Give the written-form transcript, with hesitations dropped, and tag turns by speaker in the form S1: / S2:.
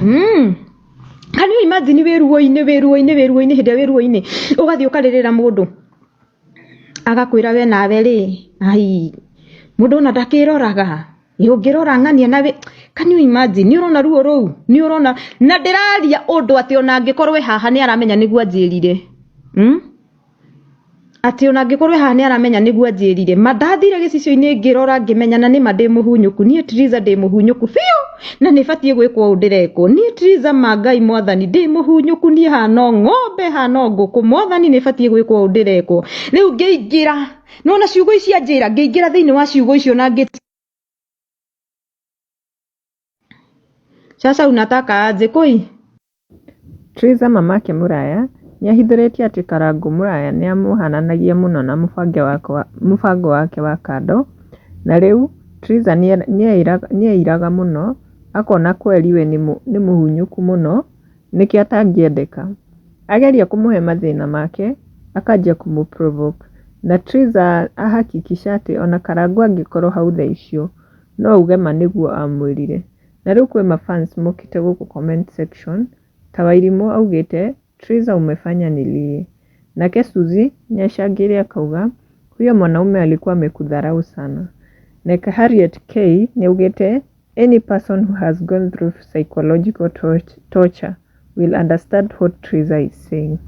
S1: Can you imagine wĩ ruo-inĩ, wĩ ruo-inĩ, wĩ ruo-inĩ, hĩndĩ ĩrĩa wĩ ruo-inĩ ũgathiĩ ũkarĩrĩra mũndũ agakwĩra we nawe rĩ, ai mũndũ ona ndakĩroraga. Ĩ ũngĩrora ng'ania na wĩ can you imagine nĩ ũrona ruo rũu nĩ ũrona na ndĩraria ũndũ atĩ ona angĩkorwo e haha nĩ aramenya nĩguo anjĩrire? Atĩ ona angĩkorwo e haha nĩ aramenya nĩguo anjĩrire. Ma ndathire gĩcicio-inĩ ngĩrora ngĩmenya na nĩma ndĩ mũhunyũku. Niĩ Triza ndĩ mũhunyũku biũ na nĩ batiĩ gwĩkwo ũũ ndĩrekwo. Niĩ Triza ma Ngai mwathani ndĩ mũhunyũku niĩ hana o ng'ombe hana o ngũkũ mwathani nĩ batiĩ gwĩkwo ũũ ndĩrekwo. Rĩu ngĩingĩra nĩwona ciugo ici anjĩra ngĩingĩra thĩinĩ wa ciugo icio na ngĩ Sasa unataka aje koi?
S2: Triza mamake Mũraya nĩahithũrĩtie atĩ Karangũ Mũraya nĩamũhananagia mũno na mũbango wake wa kando, na rĩu Triza nĩeiraga mũno akona kweri we nĩ mũhunyũku mũno nĩkĩo atangĩendeka. Ageria kũmũhe mathĩna make akanjia kũmũ provoke na Triza ahakikisha atĩ ona Karangũ angĩkorwo hau thaa icio no auge ma nĩguo amwĩrire. Na rĩu kwĩ ma fans mokĩte gũkũ comment section ta Wairimũ augĩte Triza umefanya nilie. Nake Suzy nĩacangĩire akauga huyo mwanaume alikuwa amekudharau sana. Nake Harriet K nĩaugĩte any person who has gone through psychological torture will understand what Triza is saying.